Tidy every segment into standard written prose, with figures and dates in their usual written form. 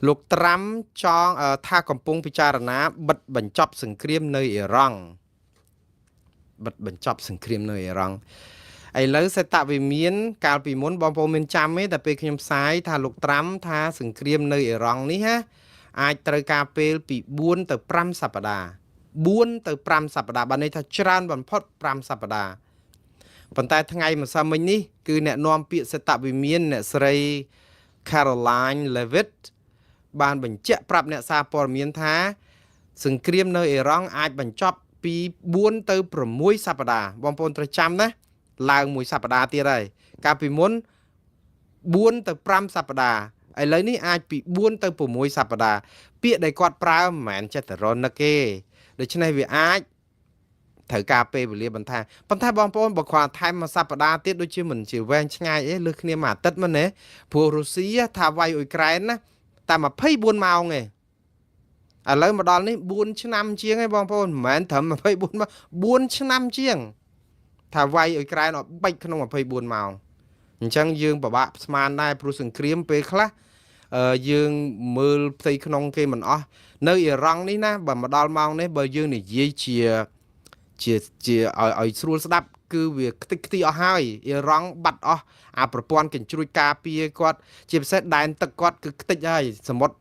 លោកត្រាំចង់ថាកំពុងពិចារណាបិទបញ្ចប់សង្គ្រាមនៅអ៊ីរ៉ង់បិទបញ្ចប់សង្គ្រាមនៅអ៊ីរ៉ង់ឥឡូវសេតវិមានកាលពីមុនបងប្អូនមានចាំទេតែពេលខ្ញុំផ្សាយថាលោកត្រាំថាសង្គ្រាមនៅអ៊ីរ៉ង់នេះណាអាចត្រូវការពេលពី4ទៅ5សប្តាហ៍4ទៅ5សប្តាហ៍បានន័យថាច្រើនបំផុត5សប្តាហ៍ប៉ុន្តែថ្ងៃម្សិលមិញនេះគឺអ្នកនាំពាក្យសេតវិមានអ្នកស្រី Caroline Levitt បានបញ្ជាក់ប្រាប់អ្នកសារព័ត៌មានថា សង្គ្រាមនៅអ៊ីរ៉ង់អាចបញ្ចប់ពី4ទៅ6សប្តាហ៍បងប្អូនត្រូវចាំណាឡើងមួយសប្តាហ៍ទៀតហើយកាលពីមុន4ទៅ5សប្តាហ៍ឥឡូវនេះអាចពី4ទៅ6សប្តាហ៍ពាក្យដែលគាត់ប្រើមិនមែនចេះតែរនឹកទេដូច្នេះវាអាចត្រូវការពេលវេលាបន្ថែមប៉ុន្តែបងប្អូនបើគ្រាន់ថែមមួយសប្តាហ៍ទៀតដូចជាមិនជាវែងឆ្ងាយអីលើសគ្នាមួយអាទិត្យមិនទេព្រោះរុស្ស៊ីថាវាយអ៊ុយក្រែនណាតែ24ម៉ោងឯងឥឡូវមកដល់នេះ4ឆ្នាំជាងឯងបងប្អូនមិនមែនត្រឹម24ម៉ោង4ឆ្នាំជាងថាវាយអ៊ុយក្រែនអត់បែកក្នុង24ម៉ោងអញ្ចឹងយើងពិបាកស្មានដែរព្រោះសង្គ្រាមពេលខ្លះយើងមើលផ្ទៃក្នុងគេមិនអស់នៅអ៊ីរ៉ង់នេះណាបើមកដល់ម៉ោងនេះបើយើងនិយាយជាជាជាឲ្យឲ្យស្រួលស្ដាប់គឺវាខ្ទេចខ្ទីអស់ហើយអ៊ីរ៉ង់បាត់អស់អាប្រព័ន្ធកញ្ជ្រួចការពារគាត់ជាពិសេសដែនទឹកគាត់គឺខ្ទេចហើយសមុទ្រ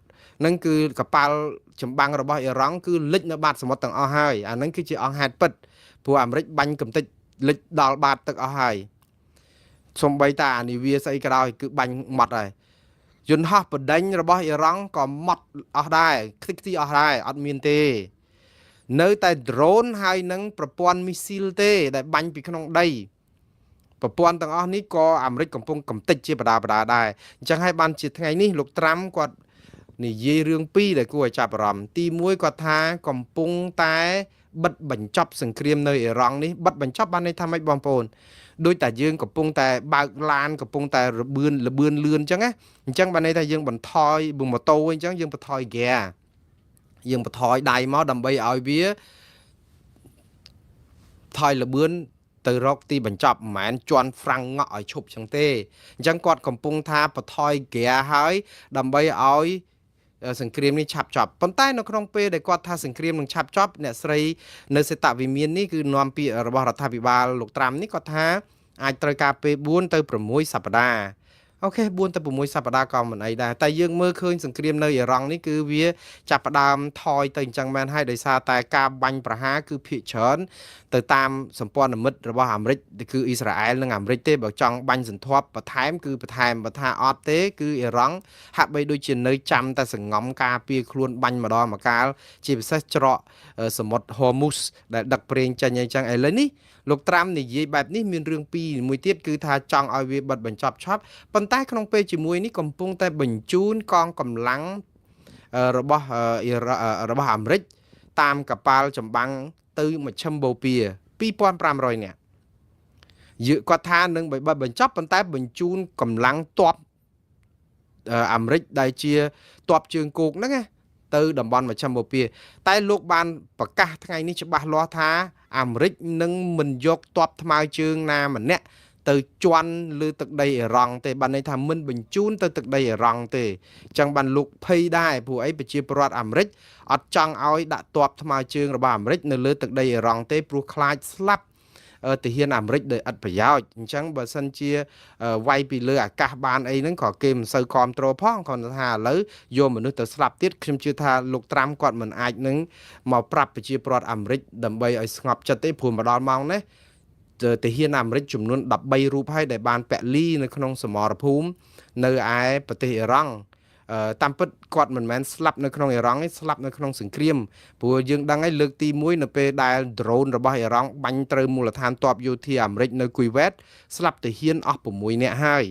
នឹងគឺកប៉ាល់ចម្បាំងរបស់អ៊ីរ៉ង់គឺលិចនៅបាតសមុទ្រទាំងអស់ហើយអានឹងគឺជាអង្គហេតុពិតព្រោះអាមេរិកបាញ់កំទេចលិចដល់បាតទឹកអស់ហើយសំបីតាអានីវាស្អីក៏ដោយគឺបាញ់ម៉ត់ហើយយន្តហោះបដិញរបស់អ៊ីរ៉ង់ក៏ម៉ត់អស់ដែរខ្ទេចខ្ទីអស់ដែរអត់មានទេនៅតែ drone ហើយនឹងប្រព័ន្ធមីស៊ីលទេដែលបាញ់ពីក្នុងដីប្រព័ន្ធទាំងអស់នេះក៏អាមេរិកកំពុងកំទេចជាបដាបដាដែរអញ្ចឹងហើយបានជាថ្ងៃនេះលោកត្រាំគាត់និយាយរឿងពីរដែលគួរឲ្យចាប់អារម្មណ៍ទី1គាត់ថាកំពុងតែបិទបញ្ចប់សង្គ្រាមនៅអ៊ីរ៉ង់នេះបិទបញ្ចប់បានន័យថាម៉េចបងប្អូនដូចតែយើងកំពុងតែបើកឡានកំពុងតែរបឿនលបឿនលឿនអញ្ចឹងណាអញ្ចឹងបានន័យថាយើងបន្ថយម៉ូតូអញ្ចឹងយើងបន្ថយហ្គាយើងបន្ថយដៃមកដើម្បីឲ្យវាថយលបឿនទៅរកទីបញ្ចប់មិនមែនជន់ហ្វ្រាំងងក់ឲ្យឈប់ចឹងទេអញ្ចឹងគាត់កំពុងថាបន្ថយហ្គាហើយដើម្បីឲ្យសង្គ្រាមនេះឆាប់ចប់ប៉ុន្តែនៅក្នុងពេលដែលគាត់ថាសង្គ្រាមនឹងឆាប់ចប់អ្នកស្រីនៅសេតវិមាននេះគឺនាំពាក្យរបស់រដ្ឋាភិបាលលោកត្រាំនេះគាត់ថាអាចត្រូវការពេល4ទៅ6សប្តាហ៍អូខេ4ទៅ6សប្តាហ៍ក៏មិនអីដែរតែយើងមើលឃើញសង្គ្រាមនៅអ៊ីរ៉ង់នេះគឺវាចាប់ផ្ដើមថយទៅអញ្ចឹងមែនហើយដោយសារតែការបាញ់ប្រហារគឺភាគច្រើនទៅតាមសម្ព័ន្ធមិត្តរបស់អាមេរិកគឺអ៊ីស្រាអែលនិងអាមេរិកទេបើចង់បាញ់សន្ធាប់បន្ថែមគឺបន្ថែមបើថាអត់ទេគឺអ៊ីរ៉ង់ហាក់បីដូចជានៅចាំតែសងំការពារខ្លួនបាញ់ម្ដងម្កាលជាពិសេសច្រកសមុទ្រ Hormuz ដែលដឹកប្រេងចេញអីចឹងឥឡូវនេះលោកត្រាំនិយាយបែបនេះមានរឿងពីរមួយទៀតគឺថាចង់ឲ្យវាបិទបញ្ចប់ឆាប់ប៉ុន្តែក្នុងពេលជាមួយនេះកំពុងតែបញ្ជូនកងកម្លាំងរបស់របស់អាមេរិកតាមកប៉ាល់ចម្បាំងទៅមជ្ឈិមបូព៌ា2500នាក់យគាត់ថានឹងបិទបញ្ចប់ប៉ុន្តែបញ្ជូនកម្លាំងទ័ពអាមេរិកដែលជាទ័ពជើងគោកហ្នឹងណាទៅតំបន់មជ្ឈិមបូព៌ាតែលោកបានប្រកាសថ្ងៃនេះច្បាស់លាស់ថាអាមេរិកនឹងមិនយកទ័ពថ្មើរជើងណាម្នាក់ទៅជន់លើទឹកដីអ៊ីរ៉ង់ទេបានន័យថាមិនបញ្ជូនទៅទឹកដីអ៊ីរ៉ង់ទេអញ្ចឹងបានលោកភ័យដែរព្រោះអីប្រជាពលរដ្ឋអាមេរិកអត់ចង់ឲ្យដាក់ទ័ពថ្មើរជើងរបស់អាមេរិកនៅលើទឹកដីអ៊ីរ៉ង់ទេព្រោះខ្លាចស្លាប់ទាហានអាមេរិកដោយឥតប្រយោជន៍អញ្ចឹងបើសិនជាវាយពីលើអាកាសបានអីហ្នឹងក៏គេមិនសូវគ្រប់គ្រងផងគ្រាន់តែថាឥឡូវយកមនុស្សទៅស្លាប់ទៀតខ្ញុំជឿថាលោកត្រាំគាត់មិនអាចនឹងមកប្រាប់ប្រជាពលរដ្ឋអាមេរិកដើម្បីឲ្យស្ងប់ចិត្តទេព្រោះមកដល់ម៉ោងនេះទាហានអាមេរិកចំនួន13រូបហើយដែលបានពលីនៅក្នុងសមរភូមិនៅឯប្រទេសអ៊ីរ៉ង់តាមពិតគាត់មិនមែនស្លាប់នៅក្នុងអ៊ីរ៉ង់ទេស្លាប់នៅក្នុងសង្គ្រាមព្រោះយើងដឹងហើយលើកទី1នៅពេលដែល drone របស់អ៊ីរ៉ង់បាញ់ត្រូវមូលដ្ឋានទ័ពយោធាអាមេរិកនៅគុយវ៉េតស្លាប់ទាហានអស់6នាក់ហើយ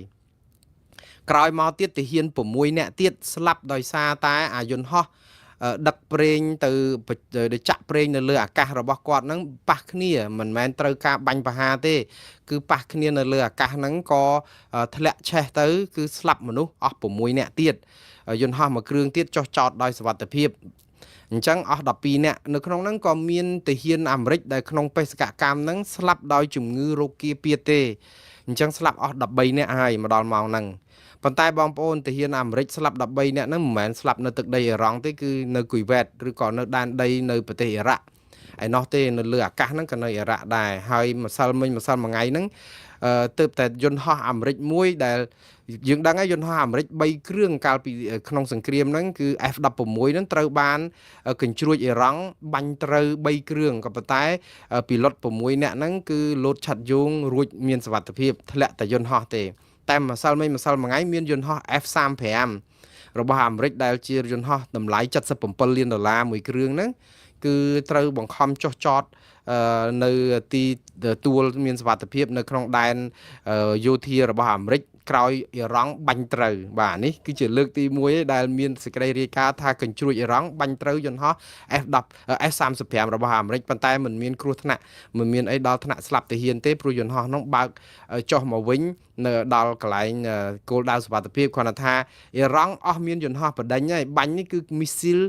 ក្រោយមកទៀតទាហាន6នាក់ទៀតស្លាប់ដោយសារតែអាយន្តហោះដឹកប្រេងទៅចាក់ប្រេងនៅលើអាកាសរបស់គាត់ហ្នឹងប៉ះគ្នាមិនមែនត្រូវការបាញ់ប្រហារទេគឺប៉ះគ្នានៅលើអាកាសហ្នឹងក៏ធ្លាក់ឆេះទៅគឺស្លាប់មនុស្សអស់6នាក់ទៀតយន្តហោះមួយគ្រឿងទៀតចុះចតដោយសុវត្ថិភាពអញ្ចឹងអស់12នាក់នៅក្នុងហ្នឹងក៏មានទាហានអាមេរិកដែលក្នុងបេសកកម្មហ្នឹងស្លាប់ដោយជំងឺរោគាពាធទេអញ្ចឹងស្លាប់អស់13នាក់ហើយមកដល់ម៉ោងហ្នឹង ប៉ុន្តែបងប្អូនទាហានអាមេរិកស្លាប់13នាក់ហ្នឹងមិនមែនស្លាប់នៅទឹកដីអ៊ីរ៉ង់ទេគឺនៅគុយវ៉េតឬក៏នៅដែនដីនៅប្រទេសអ៊ីរ៉ាក់ឯណោះទេនៅលើអាកាសហ្នឹងក៏នៅអ៊ីរ៉ាក់ដែរហើយម្សិលមិញម្សិលមួយថ្ងៃហ្នឹងទើបតែយន្តហោះអាមេរិកមួយដែលយើងដឹងហើយយន្តហោះអាមេរិក3គ្រឿងកាលពីក្នុងសង្គ្រាមហ្នឹងគឺ F16 ហ្នឹងត្រូវបានកញ្ជ្រួចអ៊ីរ៉ង់បាញ់ត្រូវ3គ្រឿងក៏ប៉ុន្តែពីឡុត6នាក់ហ្នឹងគឺលោតឆាត់យងរួចមានសុវត្ថិភាពធ្លាក់តែយន្តហោះទេតែម្សិលមិញម្សិលមួយថ្ងៃមានយន្តហោះ F35 របស់អាមេរិកដែលជាយន្តហោះតម្លៃ77លានដុល្លារមួយគ្រឿងហ្នឹងគឺត្រូវបង្ខំចុះចតនៅទីទួលមានសុវត្ថិភាពនៅក្នុងដែនយោធារបស់អាមេរិកក្រោយអ៊ីរ៉ង់បាញ់ត្រូវបាទនេះគឺជាលើកទី1ដែលមានសេចក្តីរាយការណ៍ថាកញ្ជ្រួចអ៊ីរ៉ង់បាញ់ត្រូវយន្តហោះ F10 F35 របស់អាមេរិកប៉ុន្តែมันមានគ្រោះថ្នាក់មិនមានអីដល់ថ្នាក់ស្លាប់ទាហានទេព្រោះយន្តហោះនោះបើកចុះមកវិញនៅដល់កន្លែងគោលដៅសុវត្ថិភាពគ្រាន់តែថាអ៊ីរ៉ង់អស់មានយន្តហោះបដិញហើយបាញ់នេះគឺមីស៊ីល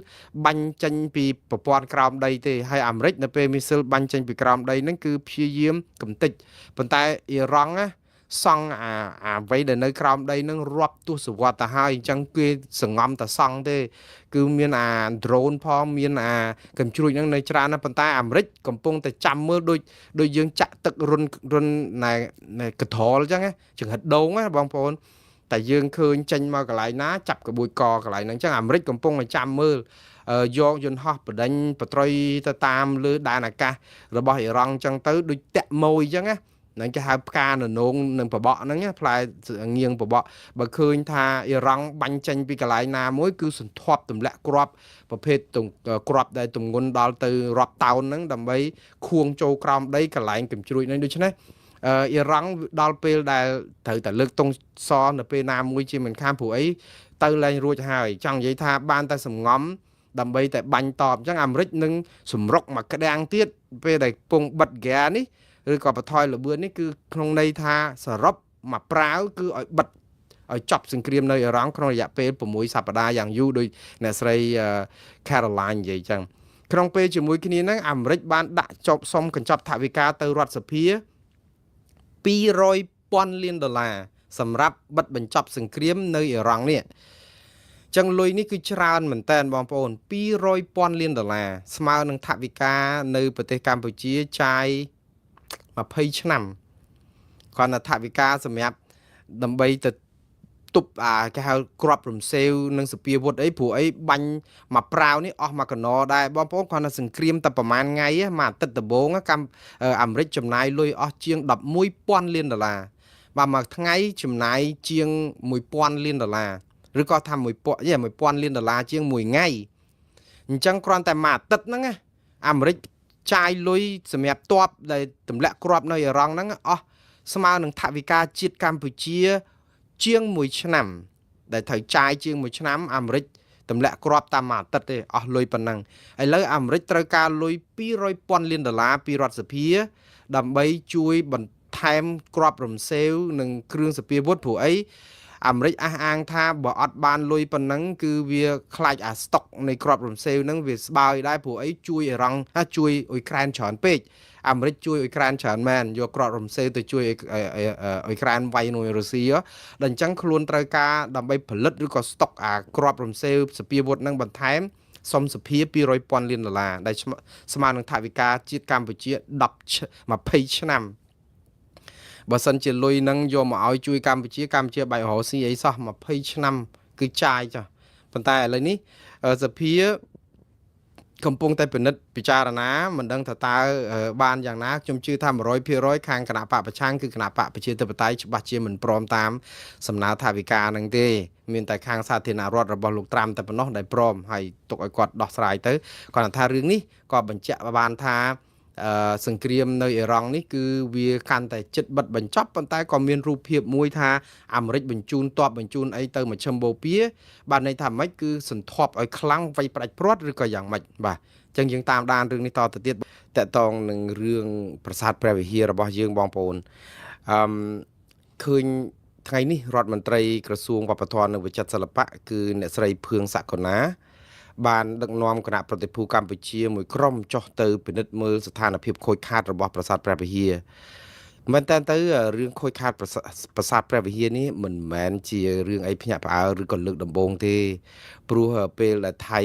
បាញ់ចេញពីប្រព័ន្ធក្រោមដីទេហើយអាមេរិកនៅពេលមីស៊ីលបាញ់ចេញពីក្រោមដីហ្នឹងគឺព្យាយាមកំទេចប៉ុន្តែអ៊ីរ៉ង់ណាសង់អាអ្វីដែលនៅក្រោមដីនឹងរាប់ទសវត្សទៅហើយអញ្ចឹងគេសងំតែសង់ទេគឺមានអា drone ផងមានអាកំជ្រួចហ្នឹងនៅច្រើនណាស់ប៉ុន្តែអាមេរិកកំពុងតែចាំមើលដូចយើងចាក់ទឹករុនរុនណែកត្រលអញ្ចឹងចង្ហិតដូងណាបងប្អូនតែយើងឃើញចេញមកកន្លែងណាចាប់ក្បួយកកន្លែងហ្នឹងអញ្ចឹងអាមេរិកកំពុងតែចាំមើលយកយន្តហោះបដិញបត្រុយទៅតាមលើដែនអាកាសរបស់អ៊ីរ៉ង់អញ្ចឹងទៅដូចតាក់ម៉ួយអញ្ចឹងណានឹងគេហៅផ្កាននងនឹងបបកហ្នឹងផ្លែងៀងបបកបើឃើញថាអ៊ីរ៉ង់បាញ់ចេញពីកន្លែងណាមួយគឺសន្ធាប់ទម្លាក់គ្រាប់ប្រភេទគ្រាប់ដែលទម្ងន់ដល់ទៅរាប់តោនហ្នឹងដើម្បីខួងចូលក្រោមដីកន្លែងកំជ្រួចហ្នឹងដូច្នេះអ៊ីរ៉ង់ដល់ពេលដែលត្រូវតែលើកតុងសនៅពេលណាមួយជាមិនខានព្រោះអីទៅលែងរួចហើយចង់និយាយថាបានតែសំងំដើម្បីតែបាញ់តបអញ្ចឹងអាមេរិកនឹងសម្រុកមកក្តាំងទៀតពេលដែលពងបិទហ្គានេះឬក៏បន្ថយល្បឿននេះគឺក្នុងន័យថាសរុបមកប្រាវគឺឲ្យបិទឲ្យចប់សង្គ្រាមនៅអ៊ីរ៉ង់ក្នុងរយៈពេល6សប្តាហ៍យ៉ាងយូរដោយអ្នកស្រី Caroline និយាយចឹងក្នុងពេលជាមួយគ្នាហ្នឹងអាមេរិកបានដាក់ចប់សុំកញ្ចប់ថវិកាទៅរដ្ឋសភា200,000លានដុល្លារសម្រាប់បិទបញ្ចប់សង្គ្រាមនៅអ៊ីរ៉ង់នេះចឹងលុយនេះគឺច្រើនមែនតើបងប្អូន200,000លានដុល្លារស្មើនឹងថវិកានៅប្រទេសកម្ពុជាចាយ20ឆ្នាំគ្រាន់តែថវិកាសម្រាប់ដើម្បីទៅទប់អាគេហៅគ្រាប់រំសេវនិងសពាវុធអីព្រោះអីបាញ់មកប្រាវនេះអស់មកកណោដែរបងប្អូនគ្រាន់តែសង្គ្រាមតែប្រហែលថ្ងៃមួយអាទិត្យដំបូងកម្ពុជាអាមេរិកចំណាយលុយអស់ជាង11,000លានដុល្លារបាទមួយថ្ងៃចំណាយជាង1,000លានដុល្លារឬក៏ថា1000 លានដុល្លារជាងមួយថ្ងៃអញ្ចឹងគ្រាន់តែមួយអាទិត្យហ្នឹងអាមេរិកចាយលុយសម្រាប់ទ័ពដែលទម្លាក់គ្រាប់នៅអ៊ីរ៉ង់ហ្នឹងអស់ស្មើនឹងថវិកាជាតិកម្ពុជាជាង1ឆ្នាំដែលត្រូវចាយជាង1ឆ្នាំអាមេរិកទម្លាក់គ្រាប់តាមមួយអាទិត្យទេអស់លុយប៉ុណ្ណឹងឥឡូវអាមេរិកត្រូវការលុយ200,000លានដុល្លារពីរដ្ឋសភាដើម្បីជួយបន្ថែមគ្រាប់រំសេវនិងគ្រឿងសពាវុធព្រោះអីអាមេរិកអះអាងថាបើអត់បានលុយប៉ុណ្ណឹងគឺវាខ្លាចអាស្តុកនៃគ្រាប់រំសេវហ្នឹងវាស្បើយដែរព្រោះអីជួយអ៊ីរ៉ង់ជួយអ៊ុយក្រែនច្រើនពេកអាមេរិកជួយអ៊ុយក្រែនច្រើនមែនយកគ្រាប់រំសេវទៅជួយអ៊ុយក្រែនវាយនឹងរុស្ស៊ីដល់អញ្ចឹងខ្លួនត្រូវការដើម្បីផលិតឬក៏ស្តុកអាគ្រាប់រំសេវសពាវុធហ្នឹងបន្ថែមសុំសភា200,000លានដុល្លារដែលស្មើនឹងថវិកាជាតិកម្ពុជា10 20ឆ្នាំបើសិនជាលុយនឹងយកមកឲ្យជួយកម្ពុជាកម្ពុជាបែករកស៊ីអីសោះ20ឆ្នាំគឺចាយចុះប៉ុន្តែឥឡូវនេះសភាកំពុងតែពិនិត្យពិចារណាមិនដឹងថាតើបានយ៉ាងណាខ្ញុំជឿថា100%ខាងគណៈបកប្រឆាំងគឺគណៈបកប្រជាធិបតេយ្យច្បាស់ជាមិនព្រមតាមសំណើថវិកានឹងទេមានតែខាងសាធារណរដ្ឋរបស់លោកត្រាំតែប៉ុណ្ណោះដែលព្រមហើយទុកឲ្យគាត់ដោះស្រាយទៅគាត់ថារឿងនេះក៏បញ្ជាក់បានថាសង្គ្រាមនៅអ៊ីរ៉ង់នេះគឺវាកាន់តែជិតបិទបញ្ចប់ប៉ុន្តែក៏មានរូបភាពមួយថាអាមេរិកបញ្ជូនទ័ពបញ្ជូនអីទៅមជ្ឈិមបូព៌ាបានន័យថាម៉េចគឺសន្ធាប់ឲ្យខ្លាំងវាយផ្ដាច់ព្រាត់ឬក៏យ៉ាងម៉េចបាទអញ្ចឹងយើងតាមដានរឿងនេះតទៅទៀតតកតងនឹងរឿងប្រាសាទព្រះវិហាររបស់យើងបងប្អូនអឺឃើញថ្ងៃនេះរដ្ឋមន្ត្រីក្រសួងវប្បធម៌និងវិចិត្រសិល្បៈគឺអ្នកស្រីភឿងសកុណាបានដឹកនាំគណៈប្រតិភូកម្ពុជាមួយក្រុមចុះទៅពិនិត្យមើលស្ថានភាពខូចខាតរបស់ប្រាសាទព្រះវិហារ មែនតើទៅរឿងខូចខាតប្រាសាទព្រះវិហារនេះមិនមែនជារឿងអីភ្ញាក់ផ្អើលឬក៏លើកដំបូងទេព្រោះពេលដែលថៃ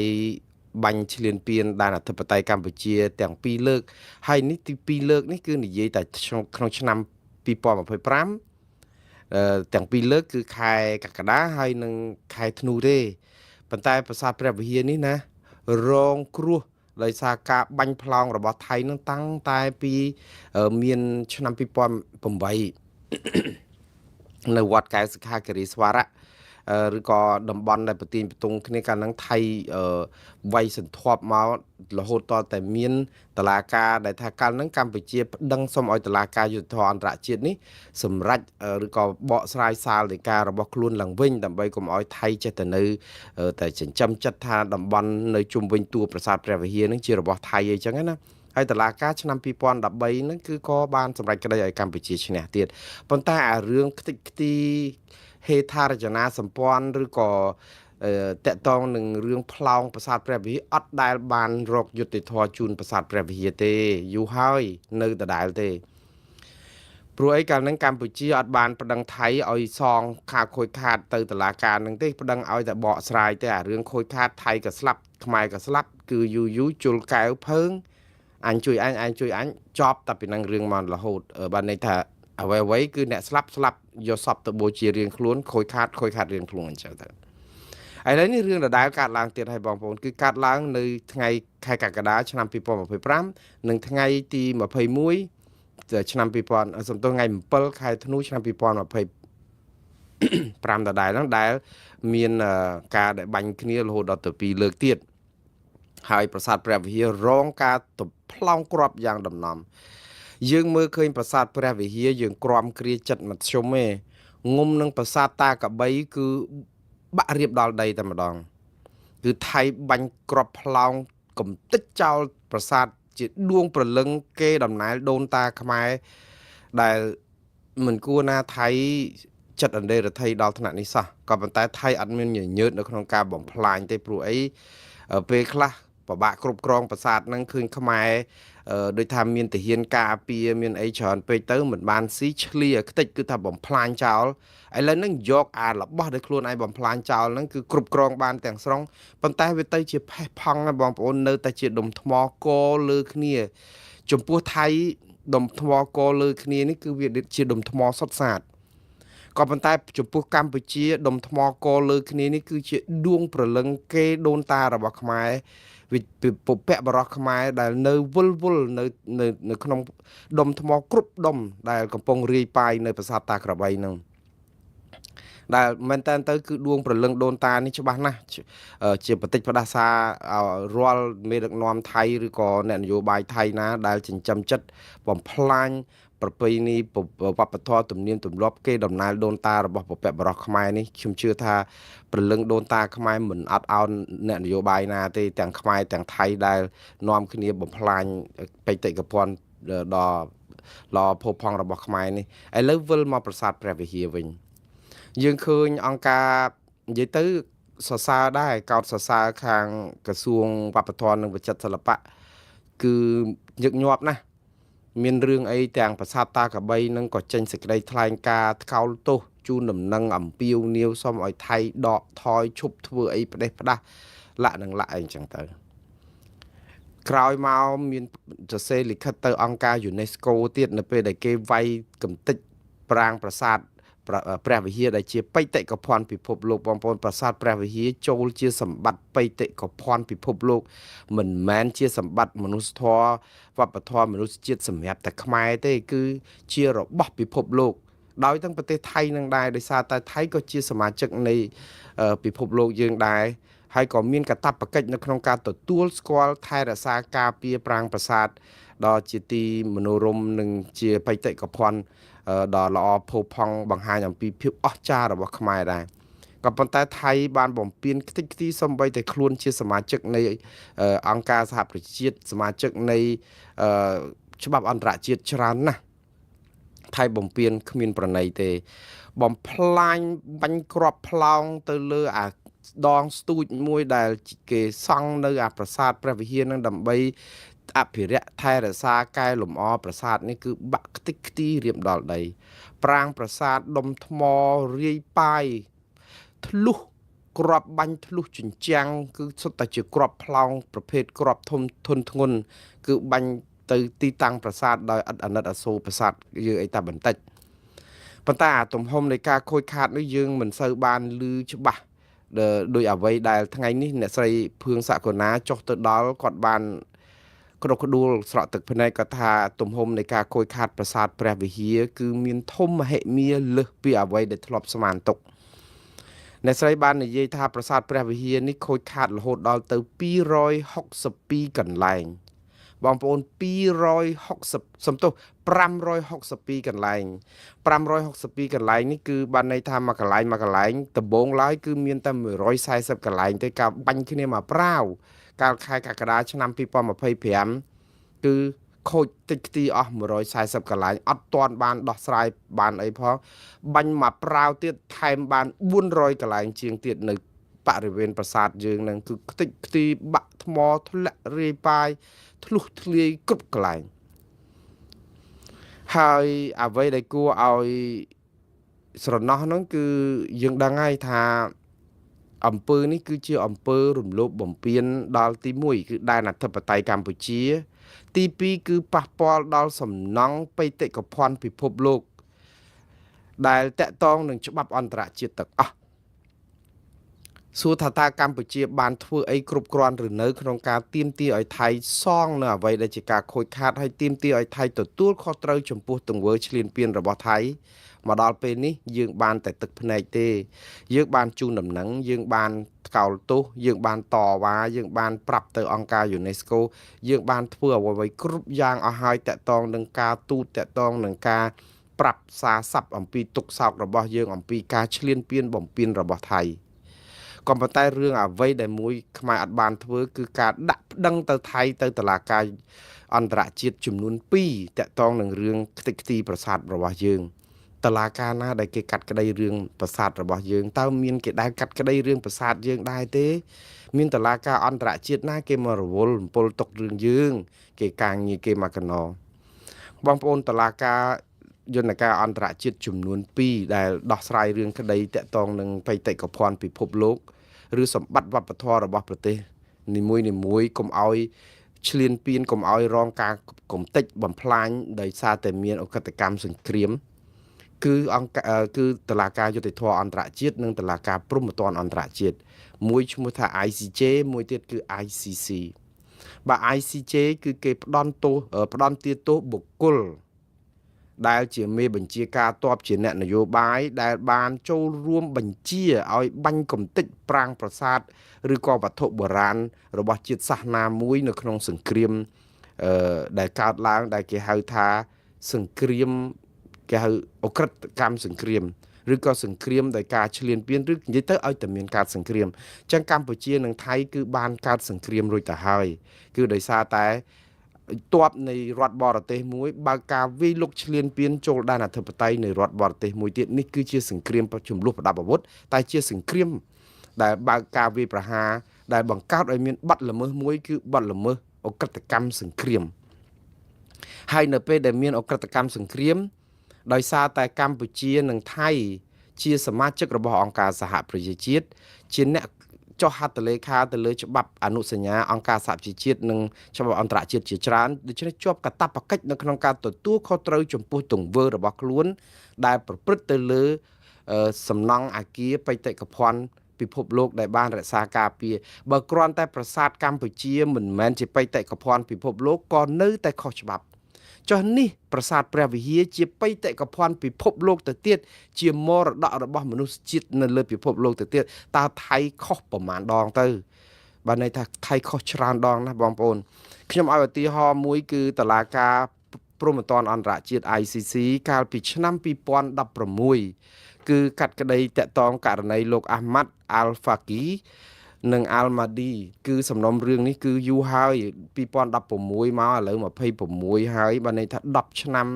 បាញ់ឈ្លានពានដែនអធិបតេយ្យកម្ពុជាទាំងពីរលើកហើយនេះទី2លើកនេះគឺនិយាយតែក្នុងឆ្នាំ2025ទាំងពីរលើកគឺខែកក្កដាហើយនិងខែធ្នូទេប៉ុន្តែប្រាសាទព្រះវិហារនេះណារងគ្រោះដោយសារការបាញ់ផ្លោងរបស់ថៃនឹងតាំងតែពីមានឆ្នាំ2008នៅវត្តកែវសុខាគិរីស្វរៈឬក៏តំបន់ដែលប្រទាញប្រទង់គ្នាកាលហ្នឹងថៃវាយសន្ធាប់មករហូតតតែមានតឡាការដែលថាកាលហ្នឹងកម្ពុជាប្តឹងសុំឲ្យតឡាការយុត្តិធម៌អន្តរជាតិនេះសម្រេចឬក៏បកស្រាយសាលដីការបស់ខ្លួនឡើងវិញដើម្បីកុំឲ្យថៃចេះតែនៅតែចិញ្ចឹមចិត្តថាតំបន់នៅជុំវិញតួប្រាសាទព្រះវិហារហ្នឹងជារបស់ថៃអីចឹងណាហើយតឡាការឆ្នាំ2013ហ្នឹងគឺក៏បានសម្រេចក្តីឲ្យកម្ពុជាឈ្នះទៀតប៉ុន្តែអារឿងខ្ទេចខ្ទីហេដ្ឋារចនាសម្ព័ន្ធឬក៏តកតងនឹងរឿងផ្លោងប្រាសាទព្រះវិហារអត់ដែលបានរកយុត្តិធម៌ជូនប្រាសាទព្រះវិហារទេយូរហើយនៅដដែលទេព្រោះអីកាលហ្នឹងកម្ពុជាអត់បានប្តឹងថៃឲ្យសងខាខូចខាតទៅតុលាការហ្នឹងទេប្តឹងឲ្យតែបកស្រាយទេអារឿងខូចខាតថៃក៏ស្លាប់ខ្មែរក៏ស្លាប់គឺយូរយូរជុលកែវភើងអញជួយអញអញជួយអញចប់តែពីនឹងរឿងមករហូតបានន័យថាអ្វីអ្វីគឺអ្នកស្លាប់ស្លាប់យកសពទៅបូជារៀងខ្លួនខូចខាតខូចខាតរៀងខ្លួនអញ្ចឹងទៅឥឡូវនេះរឿងដដែលកើតឡើងទៀតហើយបងប្អូនគឺកើតឡើងនៅថ្ងៃខែកក្កដាឆ្នាំ2025និងថ្ងៃទី21ឆ្នាំ2000សំទោសថ្ងៃ7ខែធ្នូឆ្នាំ2025ដដែលហ្នឹងដែលមានការដែលបាញ់គ្នារហូតដល់ទៅ2លើកទៀតហើយប្រាសាទព្រះវិហាររងការទៅផ្លោងគ្រាប់យ៉ាងដំណំយើងមើលឃើញប្រាសាទព្រះវិហារយើងក្រំគ្រាចិត្តមធ្យមទេងុំនឹងប្រាសាទតាកបីគឺបាក់រៀបដល់ដីតែម្ដងគឺថៃបាញ់គ្រាប់ផ្លោងកំតិចចោលប្រាសាទជាដួងព្រលឹងគេដំណែលដូនតាខ្មែរដែលមិនគួរណាថៃចិត្តអន្តរថៃដល់ថ្នាក់នេះសោះក៏ប៉ុន្តែថៃអត់មានញញើតនៅក្នុងការបំផ្លាញទេព្រោះអីពេលខ្លះពិបាកគ្រប់គ្រងប្រាសាទហ្នឹងឃើញខ្មែរដូចថាមានទាហានការពារមានអីច្រើនពេកទៅមិនបានស៊ីឆ្លៀខ្ទេចគឺថាបំផ្លាញចោលឥឡូវហ្នឹងយកអារបស់ដែលខ្លួនឯងបំផ្លាញចោលហ្នឹងគឺគ្រប់គ្រងបានទាំងស្រុងប៉ុន្តែវាទៅជាផេះផង់ណាបងប្អូននៅតែជាដុំថ្មកលើគ្នាចំពោះថៃដុំថ្មកលើគ្នានេះគឺវាជាដុំថ្មសុទ្ធសាធក៏ប៉ុន្តែចំពោះកម្ពុជាដុំថ្មកលើគ្នានេះគឺជាដួងព្រលឹងគេដូនតារបស់ខ្មែរវិពុពៈបរោះខ្មែរដែលនៅវិលវល់នៅក្នុងដុំថ្មគ្រប់ដុំដែលកំពុងរាយប៉ាយនៅប្រាសាទតាក្របីហ្នឹងដែលមែនតើទៅគឺដួងព្រលឹងដូនតានេះច្បាស់ណាស់ជាបតិចផ្ដាសារាល់មេដឹកនាំថៃឬក៏អ្នកនយោបាយថៃណាដែលចិញ្ចឹមចិត្តបំផ្លាញប្រពៃណីវប្បធម៌ទំនៀមទម្លាប់គេដំណើរដូនតារបស់ពពកបរោះខ្មែរនេះខ្ញុំជឿថាព្រលឹងដូនតាខ្មែរមិនអត់ឱនអ្នកនយោបាយណាទេទាំងខ្មែរទាំងថៃដែលនាំគ្នាបំផ្លាញបេតិកភណ្ឌដ៏ល្អផូរផង់របស់ខ្មែរនេះឥឡូវវិលមកប្រាសាទព្រះវិហារវិញយើងឃើញអង្គការនិយាយទៅសរសើរដែរកោតសរសើរខាងក្រសួងវប្បធម៌និងវិចិត្រសិល្បៈគឺញឹកញាប់ណាស់មានរឿងអីទាំងប្រាសាទតាក្របីនឹងក៏ចេញសេចក្តីថ្លែងការណ៍ថ្កោលទោសជូនដំណឹងអំពាវនាវសុំឲ្យថៃដកថយឈប់ធ្វើអីផ្ដេសផ្ដាស់លាក់នឹងលាក់អីចឹងទៅក្រោយមកមានសរសេរលិខិតទៅអង្គការ UNESCO ទៀតនៅពេលដែលគេវាយកំទេចប្រាង្គប្រាសាទព្រះវិហារដែលជាបេតិកភណ្ឌពិភពលោកបងប្អូនប្រាសាទព្រះវិហារចូលជាសម្បត្តិបេតិកភណ្ឌពិភពលោកមិនមែនជាសម្បត្តិមនុស្សធម៌វប្បធម៌មនុស្សជាតិសម្រាប់តែខ្មែរទេគឺជារបស់ពិភពលោកដោយទាំងប្រទេសថៃនឹងដែរដោយសារតែថៃក៏ជាសមាជិកនៃពិភពលោកយើងដែរហើយក៏មានកាតព្វកិច្ចនៅក្នុងការទទួលស្គាល់ថែរក្សាការពារប្រាង្គប្រាសាទដ៏ជាទីមនោរម្យនិងជាបេតិកភណ្ឌដ៏ល្អផូរផង់បង្ហាញអំពីភាពអស្ចារ្យរបស់ខ្មែរដែរក៏ប៉ុន្តែថៃបានបំពេញខ្ទេចខ្ទីសំបីតែខ្លួនជាសមាជិកនៃអង្គការសហប្រជាជាតិសមាជិកនៃច្បាប់អន្តរជាតិច្រើនណាស់ថៃបំពេញគ្មានប្រណីទេបំផ្លាញបាញ់គ្រាប់ផ្លោងទៅលើអា ដងស្ទូចមួយដែលគេសង់នៅអាប្រាសាទព្រះវិហារនឹងដើម្បីអភិរក្សថែរក្សាកែលម្អប្រាសាទនេះគឺបាក់ខ្ទេចខ្ទីរៀបដល់ដី ប្រាង្គប្រាសាទដុំថ្មរាយប៉ាយធ្លុះក្របបាញ់ធ្លុះជញ្ជាំងគឺសុទ្ធតែជាក្របផ្លោងប្រភេទក្របធំធុនធ្ងន់គឺបាញ់ទៅទីតាំងប្រាសាទដោយឥតអាណិតអាសូរប្រាសាទយើងអីតែបន្តិចប៉ុន្តែអាទំហំនៃការខូចខាតនេះយើងមិនសូវបានឮច្បាស់ដោយអ្វីដែលថ្ងៃនេះអ្នកស្រីភឿងសកុណាចុះទៅដល់គាត់បានក្តុកក្តួលស្រក់ទឹកភ្នែកគាត់ថាទំហំនៃការខូចខាតប្រាសាទព្រះវិហារគឺមានធំមហិមាលើសពីអ្វីដែលធ្លាប់ស្មានទុកអ្នកស្រីបាននិយាយថាប្រាសាទព្រះវិហារនេះខូចខាតរហូតដល់ទៅ262កន្លែងបងប្អូន260សំទោស562កន្លែង562កន្លែងនេះគឺបានន័យថាមួយកន្លែងមួយកន្លែងដំបូងឡើយគឺមានតែ140កន្លែងទេការបាញ់គ្នាមកប្រាវកាលខែកក្កដាឆ្នាំ2025គឺខូចតិចខ្ទីអស់140កន្លែងអត់ទាន់បានដោះស្រាយបានអីផងបាញ់មកប្រាវទៀតថែមបាន400កន្លែងជាងទៀតនៅបរិវេណប្រាសាទយើងនឹងគឺខ្ទេចខ្ទីបាក់ថ្មធ្លាក់រាយប៉ាយធ្លុះធ្លាយគ្រប់កន្លែងហើយអ្វីដែលគួរឲ្យស្រណោះហ្នឹងគឺយើងដឹងហើយថាអំពើនេះគឺជាអំពើរំលោភបំពានដល់ទី1គឺដែនអធិបតេយ្យកម្ពុជា ទី2គឺប៉ះពាល់ដល់សំណង់បេតិកភណ្ឌពិភពលោកដែលតកតងនឹងច្បាប់អន្តរជាតិទាំងអស់សួរថាតើកម្ពុជាបានធ្វើអីគ្រប់គ្រាន់ឬនៅក្នុងការទាមទារឲ្យថៃសងនៅអ្វីដែលជាការខូចខាតហើយទាមទារឲ្យថៃទទួលខុសត្រូវចំពោះទង្វើឈ្លានពានរបស់ថៃមកដល់ពេលនេះយើងបានតែទឹកភ្នែកទេយើងបានជូនដំណឹងយើងបានថ្កោលទោសយើងបានតវ៉ាយើងបានប្រាប់ទៅអង្គការ UNESCO យើងបានធ្វើអ្វីៗគ្រប់យ៉ាងអស់ហើយតកតងនឹងការទូតតកតងនឹងការប្រាប់សារស័ព្ទអំពីទុក្ខសោករបស់យើងអំពីការឈ្លានពានបំពានរបស់ថៃក៏ប៉ុន្តែរឿងអ្វីដែលមួយខ្មែរអត់បានធ្វើគឺការដាក់ប្តឹងទៅថៃទៅតុលាការអន្តរជាតិចំនួន2តកតងនឹងរឿងខ្ទេចខ្ទីប្រាសាទរបស់យើងតឡាការណាដែលគេកាត់ក្តីរឿងប្រាសាទរបស់យើងតើមានគេដែលកាត់ក្តីរឿងប្រាសាទយើងដែរទេមានតឡាការអន្តរជាតិណាគេមករវល់រំពលទុករឿងយើងគេការងារគេមកកណោបងប្អូនតឡាការយន្តការអន្តរជាតិចំនួន2ដែលដោះស្រាយរឿងក្តីតកតងនឹងបេតិកភណ្ឌពិភពលោកឬសម្បត្តិវប្បធម៌របស់ប្រទេសនីមួយៗកុំឲ្យឈ្លានពានកុំឲ្យរងការកំទេចបំផ្លាញដោយសារតែមានឧក្រិដ្ឋកម្មសង្គ្រាមគឺអង្គគឺតឡាការយុត្តិធម៌អន្តរជាតិនិងតឡាការព្រហ្មទណ្ឌអន្តរជាតិមួយឈ្មោះថា ICJ មួយទៀតគឺ ICC បាទ ICJ គឺគេផ្ដន់ទោសផ្ដន់ទាទោសបុគ្គលដែលជាមេបញ្ជាការតបជាអ្នកនយោបាយដែលបានចូលរួមបញ្ជាឲ្យបាញ់កំទេចប្រាង្គប្រាសាទឬក៏វត្ថុបុរាណរបស់ជាតិសាសនាមួយនៅក្នុងសង្គ្រាមដែលកើតឡើងដែលគេហៅថាសង្គ្រាមគេហៅឧក្រិដ្ឋកម្មសង្គ្រាមឬក៏សង្គ្រាមដោយការឈ្លានពានឬនិយាយទៅឲ្យតែមានការសង្គ្រាមអញ្ចឹងកម្ពុជានិងថៃគឺបានកើតសង្គ្រាមរួចទៅហើយគឺដោយសារតែទ័ពនៃរដ្ឋបរទេសមួយបើកការវាយលុកឈ្លានពានចូលដែនអធិបតេយ្យនៃរដ្ឋបរទេសមួយទៀតនេះគឺជាសង្គ្រាមចំនួនប្រដាប់អាវុធតែជាសង្គ្រាមដែលបើកការវាយប្រហារដែលបង្កើតឲ្យមានបទល្មើសមួយគឺបទល្មើសឧក្រិដ្ឋកម្មសង្គ្រាមហើយនៅពេលដែលមានឧក្រិដ្ឋកម្មសង្គ្រាមដោយសារតែកម្ពុជានិងថៃជាសមាជិករបស់អង្គការសហប្រជាជាតិជាអ្នកចុះហត្ថលេខាទៅលើច្បាប់អនុសញ្ញាអង្គការសហប្រជាជាតិនិងច្បាប់អន្តរជាតិជាច្រើនដូច្នេះជាប់កាតព្វកិច្ចនៅក្នុងការទទួលខុសត្រូវចំពោះទង្វើរបស់ខ្លួនដែលប្រព្រឹត្តទៅលើសំណង់អាគារបេតិកភណ្ឌពិភពលោកដែលបានរក្សាការពារបើគ្រាន់តែប្រាសាទកម្ពុជាមិនមែនជាបេតិកភណ្ឌពិភពលោកក៏នៅតែខុសច្បាប់ចុះនេះប្រាសាទព្រះវិហារជាបេតិកភណ្ឌពិភពលោកទៅទៀតជាមរតករបស់មនុស្សជាតិនៅលើពិភពលោកទៅទៀតតើថៃខុសប្រមាណដងទៅបានន័យថាថៃខុសច្រើនដងណាស់បងប្អូនខ្ញុំឲ្យឧទាហរណ៍មួយគឺតឡាការព្រហ្មទណ្ឌអន្តរជាតិ ICC កាលពីឆ្នាំ2016គឺកាត់ក្តីតាក់ទងករណីលោកអាហ្មាត់អាល់ហ្វាគីនិងអាល់ម៉ាឌីគឺសំណុំរឿងនេះគឺយូរហើយ2016មកឥឡូវ26ហើយបានន័យថា10ឆ្នាំ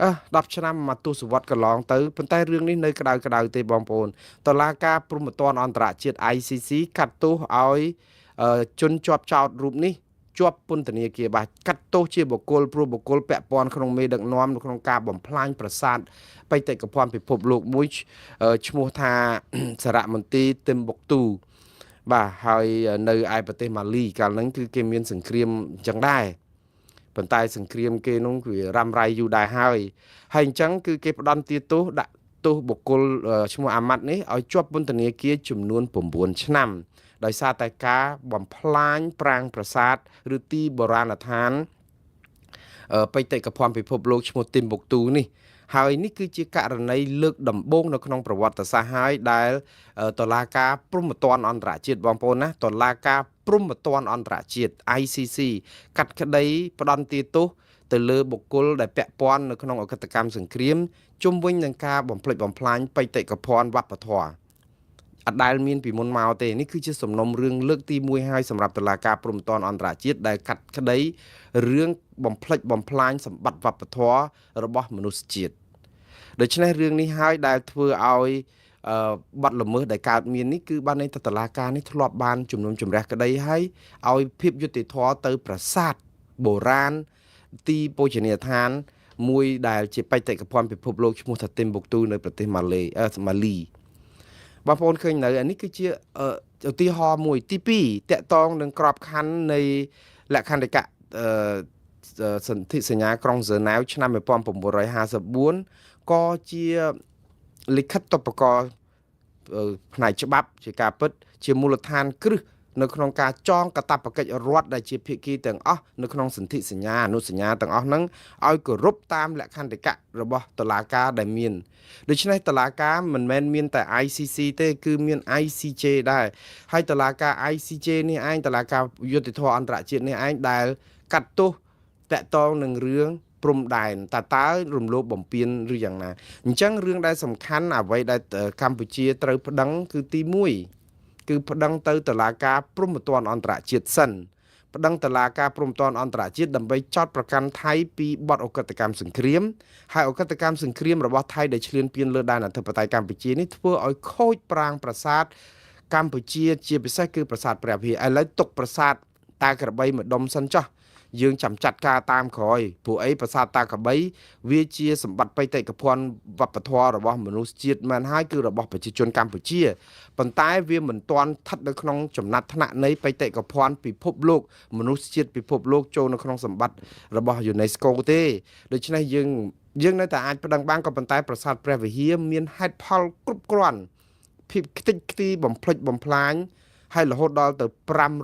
អឺ10ឆ្នាំមកទសវត្សកន្លងទៅប៉ុន្តែរឿងនេះនៅក្តៅក្តៅទេបងប្អូនតឡាការព្រហ្មទណ្ឌអន្តរជាតិ ICC កាត់ទោសឲ្យជនជាប់ចោតរូបនេះជាប់ពន្ធនាគារបាទកាត់ទោសជាបុគ្គលព្រោះបុគ្គលពាក់ព័ន្ធក្នុងមេដឹកនាំនៅក្នុងការបំផ្លាញប្រាសាទបេតិកភណ្ឌពិភពលោកមួយឈ្មោះថាសារមន្ទីរទឹមបុកទូបាទហើយនៅឯប្រទេសម៉ាលីកាលហ្នឹងគឺគេមានសង្គ្រាមអញ្ចឹងដែរប៉ុន្តែសង្គ្រាមគេនោះគឺរ៉ាំរ៉ៃយូរដែរហើយហើយអញ្ចឹងគឺគេផ្ដន់ទាទោសដាក់ទោសបុគ្គលឈ្មោះអាម៉ាត់នេះឲ្យជាប់ពន្ធនាគារចំនួន9ឆ្នាំដោយសារតែការបំផ្លាញប្រាង្គប្រាសាទឬទីបុរាណដ្ឋានបេតិកភណ្ឌពិភពលោកឈ្មោះទីមបុកទូនេះហើយនេះគឺជាករណីលើកដំបូងនៅក្នុងប្រវត្តិសាស្ត្រហើយដែលតឡាការព្រហ្មទណ្ឌអន្តរជាតិបងប្អូនណាតឡាការព្រហ្មទណ្ឌអន្តរជាតិ ICC កាត់ក្តីផ្ដន្ទាទោសទៅលើបុគ្គលដែលពាក់ព័ន្ធនៅក្នុងអក្រិតកម្មសង្គ្រាមជុំវិញនឹងការបំផ្លិចបំផ្លាញបេតិកភណ្ឌវប្បធម៌អត់ដែលមានពីមុនមកទេនេះគឺជាសំណុំរឿងលើកទី1ហើយសម្រាប់តុលាការព្រហ្មទណ្ឌអន្តរជាតិដែលកាត់ក្តីរឿងបំផ្លិចបំផ្លាញសម្បត្តិវប្បធម៌របស់មនុស្សជាតិដូច្នេះរឿងនេះហើយដែលធ្វើឲ្យបទល្មើសដែលកើតមាននេះគឺបានន័យថាតុលាការនេះធ្លាប់បានជំនុំជម្រះក្តីហើយឲ្យភាពយុត្តិធម៌ទៅប្រាសាទបុរាណទីបូជនីយដ្ឋានមួយដែលជាបេតិកភណ្ឌពិភពលោកឈ្មោះថាទីមបុកទូនៅប្រទេសម៉ាឡេម៉ាលីបងប្អូនឃើញនៅអានេះគឺជាឧទាហរណ៍មួយទី2តកតងនឹងក្របខ័ណ្ឌនៃលក្ខន្តិកៈសន្ធិសញ្ញាក្រុងហ្សឺណែវឆ្នាំ1954ក៏ជាលិខិតតបករផ្នែកច្បាប់ជាការពិតជាមូលដ្ឋានគ្រឹះនៅក្នុងការចងកាតព្វកិច្ចរដ្ឋដែលជាភាគីទាំងអស់នៅក្នុងសន្ធិសញ្ញាអនុសញ្ញាទាំងអស់ហ្នឹងឲ្យគោរពតាមលក្ខន្តិកៈរបស់តុលាការដែលមានដូច្នេះតុលាការមិនមែនមានតែ ICC ទេគឺមាន ICJ ដែរហើយតុលាការ ICJ នេះឯងតុលាការយុត្តិធម៌អន្តរជាតិនេះឯងដែលកាត់ទោសតាក់ទងនឹងរឿងព្រំដែនតើរំលោភបំពានឬយ៉ាងណាអញ្ចឹងរឿងដែលសំខាន់អ្វីដែលកម្ពុជាត្រូវប្តឹងគឺទី1គឺប្តឹងទៅតុលាការព្រហ្មទណ្ឌអន្តរជាតិសិនប្តឹងតុលាការព្រហ្មទណ្ឌអន្តរជាតិដើម្បីចោទប្រកាន់ថៃពីបទឧក្រិដ្ឋកម្មសង្គ្រាមហើយឧក្រិដ្ឋកម្មសង្គ្រាមរបស់ថៃដែលឈ្លានពានលើដែនអធិបតេយ្យកម្ពុជានេះធ្វើឲ្យខូចប្រាង្គប្រាសាទកម្ពុជាជាពិសេសគឺប្រាសាទព្រះវិហារឥឡូវទុកប្រាសាទតាក្របីម្ដុំសិនចោះយើងចាំចាត់ការតាមក្រោយព្រោះអីប្រាសាទតាក្របីវាជាសម្បត្តិបេតិកភណ្ឌវប្បធម៌របស់មនុស្សជាតិមែនហើយគឺរបស់ប្រជាជនកម្ពុជាប៉ុន្តែវាមិនទាន់ស្ថិតនៅក្នុងចំណាត់ថ្នាក់នៃបេតិកភណ្ឌពិភពលោកមនុស្សជាតិពិភពលោកចូលនៅក្នុងសម្បត្តិរបស់ UNESCO ទេដូច្នេះយើងនៅតែអាចប្តឹងបានក៏ប៉ុន្តែប្រាសាទព្រះវិហារមានហេតុផលគ្រប់គ្រាន់ភាពខ្ទេចខ្ទីបំផ្លិចបំផ្លាញហើយរហូតដល់ទៅ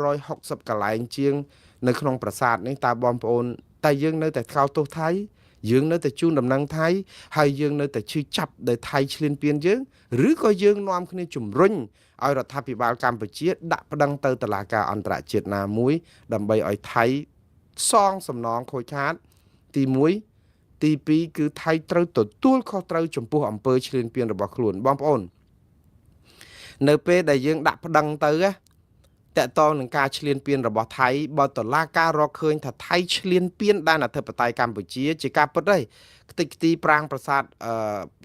560កន្លែងជាងនៅក្នុងប្រាសាទនេះតើបងប្អូនតែយើងនៅតែថ្កោលទោសថៃយើងនៅតែជូនដំណឹងថៃហើយយើងនៅតែឈឺចាប់ដែលថៃឈ្លានពានយើងឬក៏យើងនាំគ្នាជំរុញឲ្យរដ្ឋាភិបាលកម្ពុជាដាក់ប្តឹងទៅតុលាការអន្តរជាតិណាមួយដើម្បីឲ្យថៃសងសំណងខូចខាតទី1ទី2គឺថៃត្រូវទទួលខុសត្រូវចំពោះអំពើឈ្លានពានរបស់ខ្លួនបងប្អូននៅពេលដែលយើងដាក់ប្តឹងទៅណាតកតងនឹងការឈ្លានពានរបស់ថៃបើតុលាការរកឃើញថាថៃឈ្លានពានដែនអធិបតេយ្យកម្ពុជាជាការពិតហើយខ្ទេចខ្ទីប្រាង្គប្រាសាទ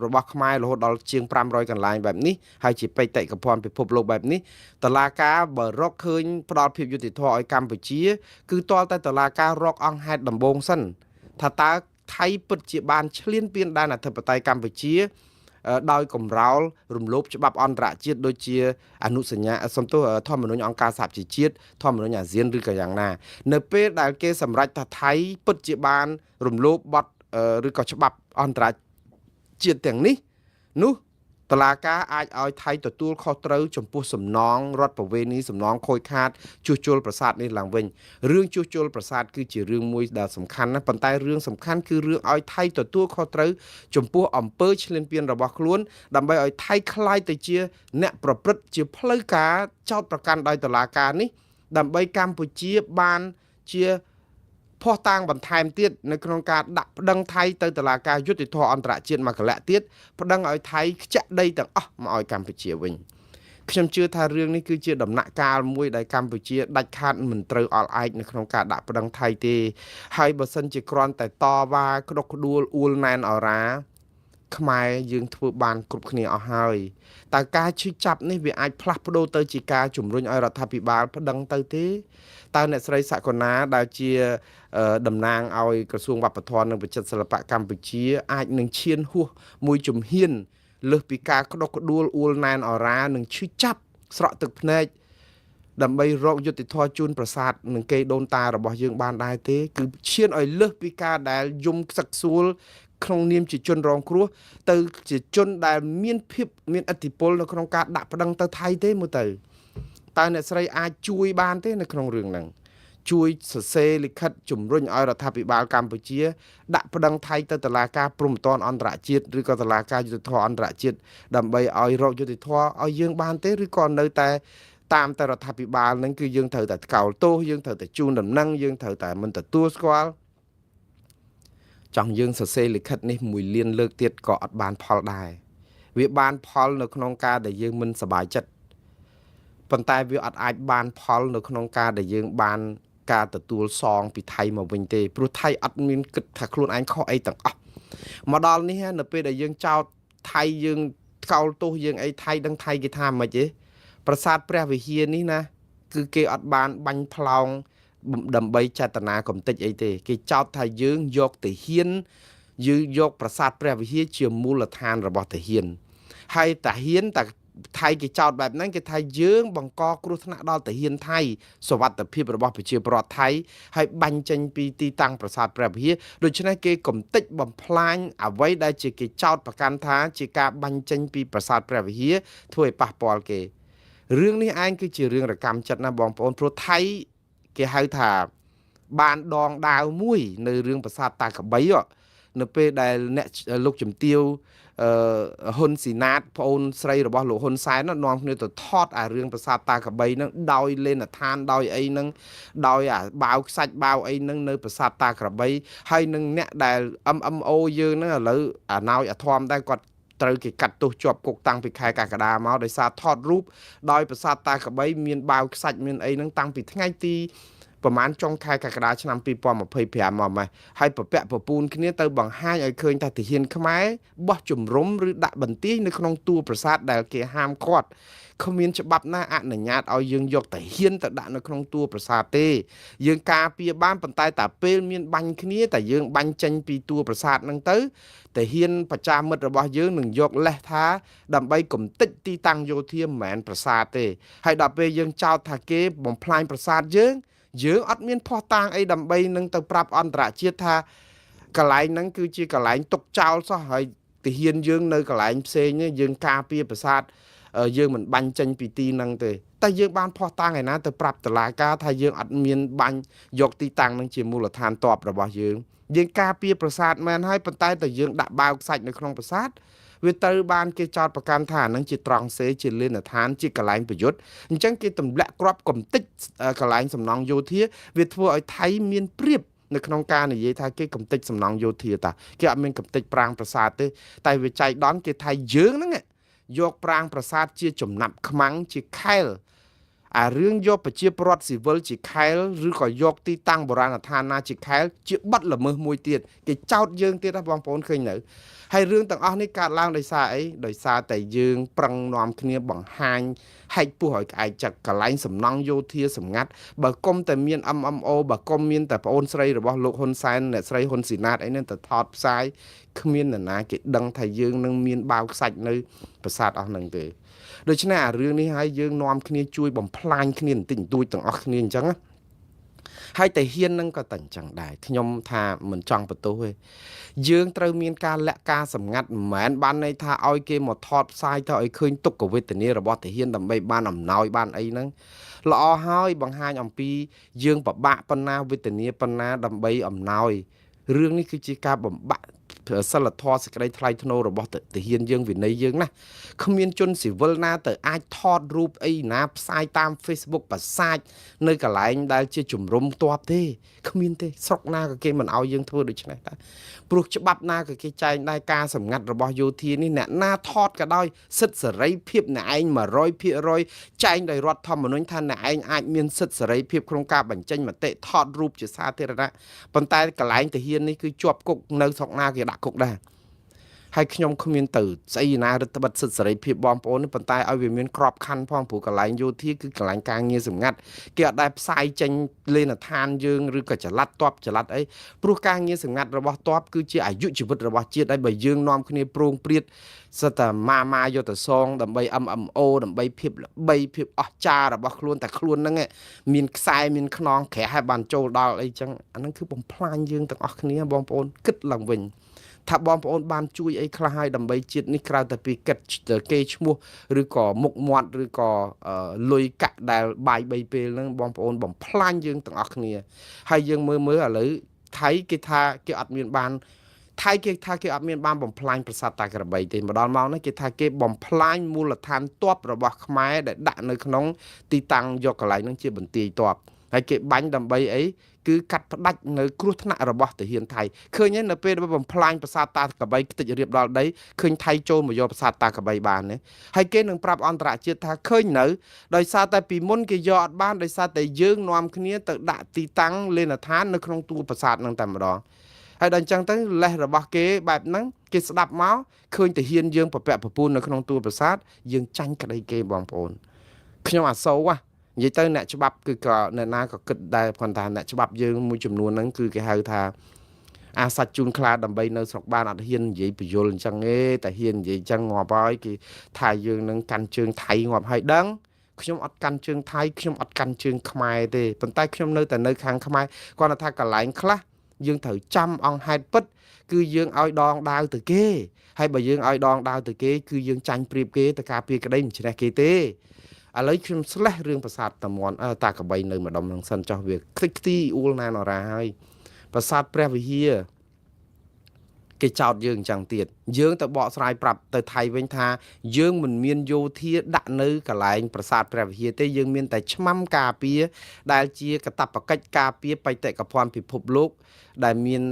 របស់ខ្មែររហូតដល់ជាង500កន្លែងបែបនេះហើយជាបេតិកភណ្ឌពិភពលោកបែបនេះតុលាការបើរកឃើញផ្ដល់ភាពយុត្តិធម៌ឲ្យកម្ពុជាគឺទាល់តែតុលាការរកអង្គហេតុដំបូងសិនថាតើថៃពិតជាបានឈ្លានពានដែនអធិបតេយ្យកម្ពុជាដោយកំរោលរំលោភច្បាប់អន្តរជាតិដូចជាអនុសញ្ញាសំទោសធម្មនុញ្ញអង្គការសហប្រជាជាតិធម្មនុញ្ញអាស៊ានឬក៏យ៉ាងណានៅពេលដែលគេសម្រេចថាថៃពិតជាបានរំលោភបទឬក៏ច្បាប់អន្តរជាតិទាំងនេះនោះតុលាការអាចឲ្យថៃទទួលខុសត្រូវចំពោះសំណងរដ្ឋប្រវេណីសំណងខូចខាតជួសជុលប្រាសាទនេះឡើងវិញរឿងជួសជុលប្រាសាទគឺជារឿងមួយដែលសំខាន់ណាស់ប៉ុន្តែរឿងសំខាន់គឺរឿងឲ្យថៃទទួលខុសត្រូវចំពោះអំពើឈ្លានពានរបស់ខ្លួនដើម្បីឲ្យថៃក្លាយទៅជាអ្នកប្រព្រឹត្តជាផ្លូវការចោទប្រកាន់ដោយតុលាការនេះដើម្បីកម្ពុជាបានជាភស្តុតាងបន្ថែមទៀតនៅក្នុងការដាក់ប្តឹងថៃទៅតុលាការយុត្តិធម៌អន្តរជាតិមួយកលៈទៀតប្តឹងឲ្យថៃខ្ចាក់ដីទាំងអស់មកឲ្យកម្ពុជាវិញ ខ្ញុំជឿថារឿងនេះគឺជាដំណាក់កាលមួយដែលកម្ពុជាដាច់ខាតមិនត្រូវអល់ឯកនៅក្នុងការដាក់ប្តឹងថៃទេហើយបើសិនជាគ្រាន់តែតវ៉ាក្តុកក្តួលអួលណែនអរ៉ាខ្មែរយើងធ្វើបានគ្រប់គ្នាអស់ហើយតើការឈឺចាប់នេះវាអាចផ្លាស់ប្ដូរទៅជាការជំរុញឲ្យរដ្ឋាភិបាលប្តឹងទៅទេតើអ្នកស្រីសកុណាដែលជាតំណាងឲ្យក្រសួងវប្បធម៌និងវិចិត្រសិល្បៈកម្ពុជាអាចនឹងឈានហួសមួយជំហានលើសពីការក្តុកក្តួលអួលណែនអរ៉ានិងឈឺចាប់ស្រក់ទឹកភ្នែកដើម្បីរកយុត្តិធម៌ជូនប្រាសាទនិងកេរដូនតារបស់យើងបានដែរទេគឺឈានឲ្យលើសពីការដែលយំខ្សឹកខ្សួលក្នុងនាមជាជនរងគ្រោះទៅជាជនដែលមានភាពមានឥទ្ធិពលនៅក្នុងការដាក់ប្តឹងទៅថៃទេមើលទៅតើអ្នកស្រីអាចជួយបានទេនៅក្នុងរឿងហ្នឹងជួយសរសេរលិខិតជំរុញឲ្យរដ្ឋាភិបាលកម្ពុជាដាក់ប្តឹងថៃទៅតុលាការព្រហ្មទណ្ឌអន្តរជាតិឬក៏តុលាការយុត្តិធម៌អន្តរជាតិដើម្បីឲ្យរកយុត្តិធម៌ឲ្យយើងបានទេឬក៏នៅតែតាមតែរដ្ឋាភិបាលហ្នឹងគឺយើងត្រូវតែថ្កោលទោសយើងត្រូវតែជូនដំណឹងយើងត្រូវតែមិនទទួលស្គាល់ចង់យើងសរសេរលិខិតនេះ1លានលើកទៀតក៏អត់បានផលដែរវាបានផលនៅក្នុងការដែលយើងមិនសប្បាយចិត្តប៉ុន្តែវាអត់អាចបានផលនៅក្នុងការដែលយើងបានការទទួលសងពីថៃមកវិញទេព្រោះថៃអត់មានគិតថាខ្លួនឯងខុសអីទាំងអស់មកដល់នេះនៅពេលដែលយើងចោទថៃយើងថ្កោលទោសយើងអីថៃដឹងថៃគេថាមិនទេប្រាសាទព្រះវិហារនេះណាគឺគេអត់បានបាញ់ផ្លោងដើម្បីចេតនាកំតិចអីទេគេចោទថាយើងយកទាហានយើងយកប្រាសាទព្រះវិហារជាមូលដ្ឋានរបស់ទាហានហើយទាហានតែថៃគេចោទបែបហ្នឹងគេថាយើងបង្កគ្រោះថ្នាក់ដល់ទាហានថៃសុវត្ថិភាពរបស់ប្រជាពលរដ្ឋថៃហើយបាញ់ចេញពីទីតាំងប្រាសាទព្រះវិហារដូច្នេះគេកំតិចបំផ្លាញអ្វីដែលជាគេចោទប្រកាន់ថាជាការបាញ់ចេញពីប្រាសាទព្រះវិហារធ្វើឲ្យប៉ះពាល់គេរឿងនេះឯងគឺជារឿងរកម្មចិត្តណាបងប្អូនព្រោះថៃគេហៅថាបានដងដាវមួយនៅរឿងប្រាសាទតាក្របីនៅពេលដែលអ្នកលោកជំទាវហ៊ុនស៊ីណាតប្អូនស្រីរបស់លោកហ៊ុនសែននាំគ្នាទៅថតអារឿងប្រាសាទតាក្របីហ្នឹងដោយលេនដ្ឋានដោយអីហ្នឹងដោយអាបាវខ្សាច់បាវអីហ្នឹងនៅប្រាសាទតាក្របីហើយនឹងអ្នកដែល MMO យើងហ្នឹងឥឡូវអាណោយអាធំដែរគាត់ត្រូវគេកាត់ទោសជាប់គុកតាំងពីខែកក្កដាមកដោយសារថតរូបដោយប្រាសាទតាក្របីមានបាវខ្សាច់មានអីហ្នឹងតាំងពីថ្ងៃទីប្រហែលចុងខែកក្កដាឆ្នាំ2025មកម៉េះហើយប្រពាក់ប្រពូនគ្នាទៅបង្ហាញឲ្យឃើញថាទាហានខ្មែរបោះជំរំឬដាក់បន្ទាយនៅក្នុងតួប្រាសាទដែលគេហាមឃាត់គ្មានច្បាប់ណាអនុញ្ញាតឲ្យយើងយកទាហានទៅដាក់នៅក្នុងតួប្រាសាទទេយើងការពារបានប៉ុន្តែតែពេលមានបាញ់គ្នាតែយើងបាញ់ចេញពីតួប្រាសាទហ្នឹងទៅទាហានប្រចាំមិត្តរបស់យើងនឹងយកលេសថាដើម្បីកំទេចទីតាំងយោធាមិនមែនប្រាសាទទេហើយដល់ពេលយើងចោទថាគេបំផ្លាញប្រាសាទយើងយើងអត់មានភស្តុតាងអីដើម្បីនឹងទៅប្រាប់អន្តរជាតិថាកន្លែងហ្នឹងគឺជាកន្លែងទុកចោលសោះហើយទាហានយើងនៅកន្លែងផ្សេងយើងការពារប្រាសាទយើងមិនបាញ់ចេញពីទីហ្នឹងទេតែយើងបានភស្តុតាងឯណាទៅប្រាប់តុលាការថាយើងអត់មានបាញ់យកទីតាំងហ្នឹងជាមូលដ្ឋានទ័ពរបស់យើងយើងការពារប្រាសាទមែនហើយប៉ុន្តែតែយើងដាក់បាវខ្សាច់នៅក្នុងប្រាសាទវាត្រូវបានគេចោទប្រកាន់ថាហ្នឹងជាត្រង់សេជាលេនដ្ឋានជាកន្លែងប្រយុទ្ធអញ្ចឹងគេទម្លាក់គ្រាប់កំតិចកន្លែងសំណង់យោធាវាធ្វើឲ្យថៃមានព្រៀបនៅក្នុងការនិយាយថាគេកំតិចសំណង់យោធាតាគេអត់មានកំតិចប្រាង្គប្រាសាទទេតែវាចៃដន្យគេថាយើងហ្នឹងយកប្រាង្គប្រាសាទជាចំណាប់ខ្មាំងជាខែលអារឿងយកប្រជាពលរដ្ឋស៊ីវិលជាខែលឬក៏យកទីតាំងបុរាណដ្ឋានណាជាខែលជាបទល្មើសមួយទៀតគេចោទយើងទៀតណាបងប្អូនឃើញនៅហើយរឿងទាំងអស់នេះកើតឡើងដោយសារអីដោយសារតែយើងប្រឹងនាំគ្នាបង្ហាញហែកពោះឲ្យក្អែកចឹកកន្លែងសំណង់យោធាសម្ងាត់បើគុំតែមាន MMO បើគុំមានតែប្អូនស្រីរបស់លោកហ៊ុនសែនអ្នកស្រីហ៊ុនស៊ីណាតអីហ្នឹងទៅថតផ្សាយគ្មាននរណាគេដឹងថាយើងនឹងមានបាវខ្សាច់នៅប្រាសាទអស់ហ្នឹងទេដូច្នេះអារឿងនេះហើយយើងនាំគ្នាជួយបំផ្លាញគ្នាបន្តិចបន្តួចទាំងអស់គ្នាអញ្ចឹងណាហើយតែហ៊ាននឹងក៏តែអញ្ចឹងដែរខ្ញុំថាមិនចង់បន្ទោសទេយើងត្រូវមានការលាក់ការសម្ងាត់មិនមែនបានន័យថាឲ្យគេមកថតផ្សាយទៅឲ្យឃើញទុក្ខវេទនារបស់ទាហានដើម្បីបានអំណោយបានអីហ្នឹងល្អហើយបង្ហាញអំពីយើងពិបាកប៉ុណ្ណាវេទនាប៉ុណ្ណាដើម្បីអំណោយរឿងនេះគឺជាការបំបាក់ សិលធម៌សេចក្តីថ្លៃថ្នូររបស់ទាហានយើងវិន័យយើងណាគ្មានជនស៊ីវិលណាទៅអាចថតរូបអីណាផ្សាយតាម Facebook ប្រសាចនៅកន្លែងដែលជាជំរំទ័ពទេគ្មានទេស្រុកណាក៏គេមិនឲ្យយើងធ្វើដូច្នេះដែរព្រោះច្បាប់ណាក៏គេចែងដែរការសម្ងាត់របស់យោធានេះអ្នកណាថតក៏ដោយសិទ្ធិសេរីភាពអ្នកឯង100%ចែងដោយរដ្ឋធម្មនុញ្ញថាអ្នកឯងអាចមានសិទ្ធិសេរីភាពក្នុងការបញ្ចេញមតិថតរូបជាសាធារណៈប៉ុន្តែកន្លែងទាហាននេះគឺជាប់គុកនៅស្រុកណាគេដាក់គុកដែរហើយខ្ញុំគ្មានទៅស្អីណារដ្ឋបិទសិទ្ធិសេរីភាពបងប្អូននេះប៉ុន្តែឲ្យវាមានក្របខ័ណ្ឌផងព្រោះកន្លែងយោធាគឺកន្លែងការងារសម្ងាត់គេអត់ដែលផ្សាយចេញលេនដ្ឋានយើងឬក៏ចល័តតបចល័តអីព្រោះការងារសម្ងាត់របស់តបគឺជាអាយុជីវិតរបស់ជាតិហើយបើយើងនាំគ្នាប្រងព្រាតសិតតែម៉ាម៉ាយកទៅសងដើម្បី MMO ដើម្បីភាពល្បីភាពអស្ចារ្យរបស់ខ្លួនតែខ្លួនហ្នឹងមានខ្សែមានខ្នងក្រាស់ឲ្យបានចូលដល់អីចឹងអាហ្នឹងគឺបំផ្លាញយើងទាំងអស់គ្នាបងប្អូនគិតឡើងវិញថាបងប្អូនបានជួយអីខ្លះហើយដើម្បីជាតិនេះក្រៅតែពីគិតគេឈ្មោះឬក៏មុខមាត់ឬក៏លុយកាក់ដែលបាយ3ពេលហ្នឹងបងប្អូនបំផ្លាញយើងទាំងអស់គ្នាហើយយើងមើលឥឡូវថៃគេថាគេអត់មានបានថៃគេថាគេអត់មានបានបំផ្លាញប្រាសាទតាក្របីទេមកដល់ម៉ោងនេះគេថាគេបំផ្លាញមូលដ្ឋានទ័ពរបស់ខ្មែរដែលដាក់នៅក្នុងទីតាំងយកកន្លែងហ្នឹងជាបន្ទាយទ័ពហើយគេបាញ់ដើម្បីអីគឺកាត់ផ្ដាច់នៅគ្រោះថ្នាក់របស់ទាហានថៃឃើញទេនៅពេលបំផ្លាញប្រាសាទតាក្របីខ្ទេចរៀបដល់ដីឃើញថៃចូលមកយកប្រាសាទតាក្របីបានទេហើយគេនឹងប្រាប់អន្តរជាតិថាឃើញនៅដោយសារតែពីមុនគេយកអត់បានដោយសារតែយើងនាំគ្នាទៅដាក់ទីតាំងលេនដ្ឋាននៅក្នុងតួប្រាសាទហ្នឹងតែម្ដងហើយដល់អញ្ចឹងទៅលេសរបស់គេបែបហ្នឹងគេស្ដាប់មកឃើញទាហានយើងប្រពាក់ប្រពូននៅក្នុងតួប្រាសាទយើងចាញ់ក្តីគេបងប្អូនខ្ញុំអាសូរនិយាយទៅអ្នកច្បាប់គឺក៏អ្នកណាក៏គិតដែរគ្រាន់តែអ្នកច្បាប់យើងមួយចំនួនហ្នឹងគឺគេហៅថាអាសាច់ជូនខ្លាដើម្បីនៅស្រុកបានអត់ហ៊ាននិយាយពយល់អញ្ចឹងទេតែហ៊ាននិយាយអញ្ចឹងងាប់ហើយគេថាយើងនឹងកាន់ជើងថៃងាប់ហើយដឹងខ្ញុំអត់កាន់ជើងថៃខ្ញុំអត់កាន់ជើងខ្មែរទេប៉ុន្តែខ្ញុំនៅតែនៅខាងខ្មែរគ្រាន់តែថាកន្លែងខ្លះយើងត្រូវចាំអង្គហេតុពិតគឺយើងឲ្យដងដាវទៅគេហើយបើយើងឲ្យដងដាវទៅគេគឺយើងចាញ់ព្រៀបគេទៅការពារក្តីមិនឈ្នះគេទេឥឡូវខ្ញុំស្លេះរឿងប្រាសាទតាមាន់តាក្របីនៅម្ដុំនឹងសិនចោះវាខ្ទេចខ្ទីអ៊ូលណានអរ៉ាហើយប្រាសាទព្រះវិហារគេចោទយើងអញ្ចឹងទៀតយើងទៅបកស្រាយប្រាប់ទៅថៃវិញថាយើងមិនមានយោធាដាក់នៅកន្លែងប្រាសាទព្រះវិហារទេយើងមានតែឆ្មាំការពារដែលជាកាតព្វកិច្ចការពារបេតិកភណ្ឌពិភពលោកដែលមាន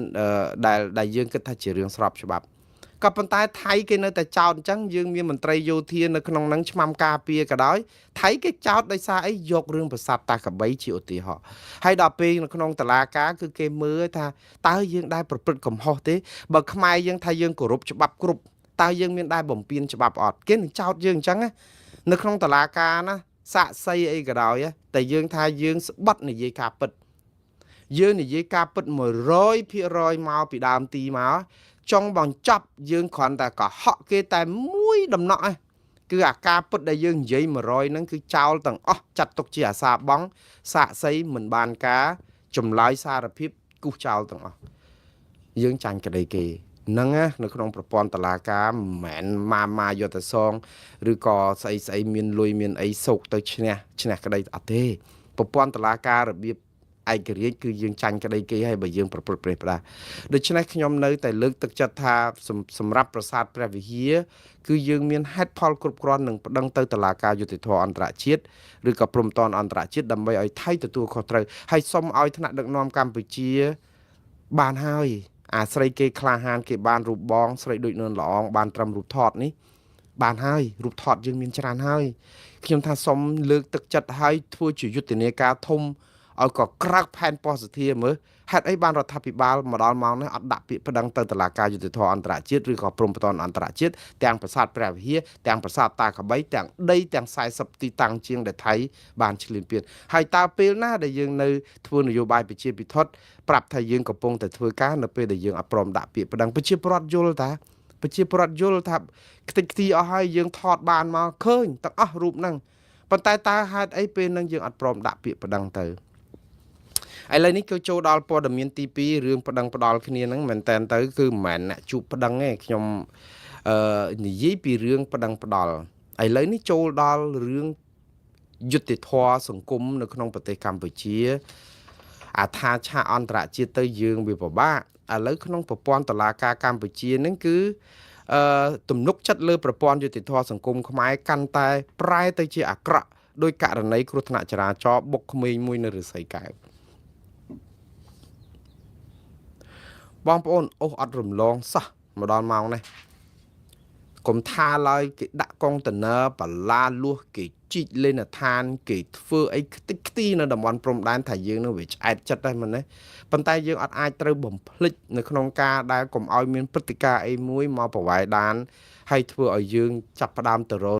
ដែលយើងគិតថាជារឿងស្របច្បាប់ក៏ប៉ុន្តែថៃគេនៅតែចោទអញ្ចឹងយើងមានមន្ត្រីយោធានៅក្នុងនឹងឆ្មាំការពារក៏ដោយថៃគេចោទដោយសារអីយករឿងប្រាសាទតាក្របីជាឧទាហរណ៍ហើយដល់ពេលនៅក្នុងតឡាការគឺគេមើលថាតើយើងដែរប្រព្រឹត្តកំហុសទេបើខ្មែរយើងថាយើងគោរពច្បាប់គ្រប់តើយើងមានដែរបំពានច្បាប់អត់គេនឹងចោទយើងអញ្ចឹងណានៅក្នុងតឡាការណាសាក់សីអីក៏ដោយតែយើងថាយើងស្បត់និយាយការពិតយើងនិយាយការពិត100%មកពីដើមទីមកចង់បញ្ចប់យើងគ្រាន់តែកុហកគេតែមួយដំណក់ឯងគឺអាការពិតដែលយើងនិយាយ100ហ្នឹងគឺចោលទាំងអស់ចាត់ទុកជាអាសាបង់សាក់សីមិនបានការចម្លើយសារភាពគូសចោលទាំងអស់យើងចាញ់ក្តីគេហ្នឹងណានៅក្នុងប្រព័ន្ធតឡាការមិនមែនម៉ាម៉ាយកទៅសងឬក៏ស្អីស្អីមានលុយមានអីសោកទៅឈ្នះឈ្នះក្តីអត់ទេប្រព័ន្ធតឡាការរបៀបឯករាជ្យគឺយើងចាញ់ក្តីគេហើយបើយើងប្រព្រឹត្តប្រេះផ្ដាស់ដូច្នេះខ្ញុំនៅតែលើកទឹកចិត្តថាសម្រាប់ប្រាសាទព្រះវិហារគឺយើងមានហេតុផលគ្រប់គ្រាន់នឹងប្តឹងទៅតុលាការយុត្តិធម៌អន្តរជាតិឬក៏ព្រំប្រទានអន្តរជាតិដើម្បីឲ្យថៃទទួលខុសត្រូវហើយសូមឲ្យថ្នាក់ដឹកនាំកម្ពុជាបានហើយអាស្រីគេក្លាហានគេបានរូបបងស្រីដូចនឿនល្អងបានត្រឹមរូបថតនេះបានហើយរូបថតយើងមានច្រើនហើយខ្ញុំថាសូមលើកទឹកចិត្តឲ្យធ្វើជាយុទ្ធនាការធំឲ្យក៏ក្រៅផែនពស្ទធាមើលហេតុអីបានរដ្ឋាភិបាលមកដល់ម៉ោងនេះអត់ដាក់ពាក្យប្តឹងទៅតុលាការយុត្តិធម៌អន្តរជាតិឬក៏ព្រំប្រទានអន្តរជាតិទាំងប្រាសាទព្រះវិហារទាំងប្រាសាទតាក្របីទាំងដីទាំង40ទីតាំងជាងដែលថៃបានឈ្លានពានហើយតើពេលណាដែលយើងនៅធ្វើនយោបាយប្រជាពិធប្រាប់ថាយើងកំពុងតែធ្វើការនៅពេលដែលយើងអត់ព្រមដាក់ពាក្យប្តឹងប្រជាពលរដ្ឋយល់តាប្រជាពលរដ្ឋយល់ថាខ្ទេចខ្ទីអស់ហើយយើងថតបានមកឃើញទាំងអស់រូបហ្នឹងប៉ុន្តែតើហេតុអីពេលហ្នឹងយើងអត់ព្រមដាក់ពាក្យប្តឹងទៅឥឡូវនេះគឺចូលដល់ព័ត៌មានទី2រឿងប្តឹងផ្ដាល់គ្នាហ្នឹងមែនតែនទៅគឺមិនមែនអ្នកជួបប្តឹងទេខ្ញុំនិយាយពីរឿងប្តឹងផ្ដាល់ឥឡូវនេះចូលដល់រឿងយុត្តិធម៌សង្គមនៅក្នុងប្រទេសកម្ពុជា អាថាឆាកអន្តរជាតិទៅយើងវាពិបាកឥឡូវក្នុងប្រព័ន្ធតុលាការកម្ពុជានឹងគឺអឺទំនុកចិត្តលើប្រព័ន្ធយុតិធធម៌សង្គមខ្មែរកាន់តែប្រែទៅជាអាក្រក់ដោយករណីគ្រោះថ្នាក់ចរាចរណ៍បុកក្មេងមួយនៅរិស័យកែវបងប្អូនអូសអត់រំលងសោះមកដល់ម៉ោងនេះកុំថាឡើយគេដាក់កុងតឺន័របលាលួសគេជីកលេនឋានគេធ្វើអីខ្ទេចខ្ទីនៅតំបន់ព្រំដែនថាយើងនឹងវាឆ្អែតចិត្តដែរមែនទេប៉ុន្តែយើងអត់អាចត្រូវបំភ្លេចនៅក្នុងការដែលកុំឲ្យមានព្រឹត្តិការណ៍អីមួយមកប្រវាយដានហើយធ្វើឲ្យយើងចាប់ផ្ដើមទៅរ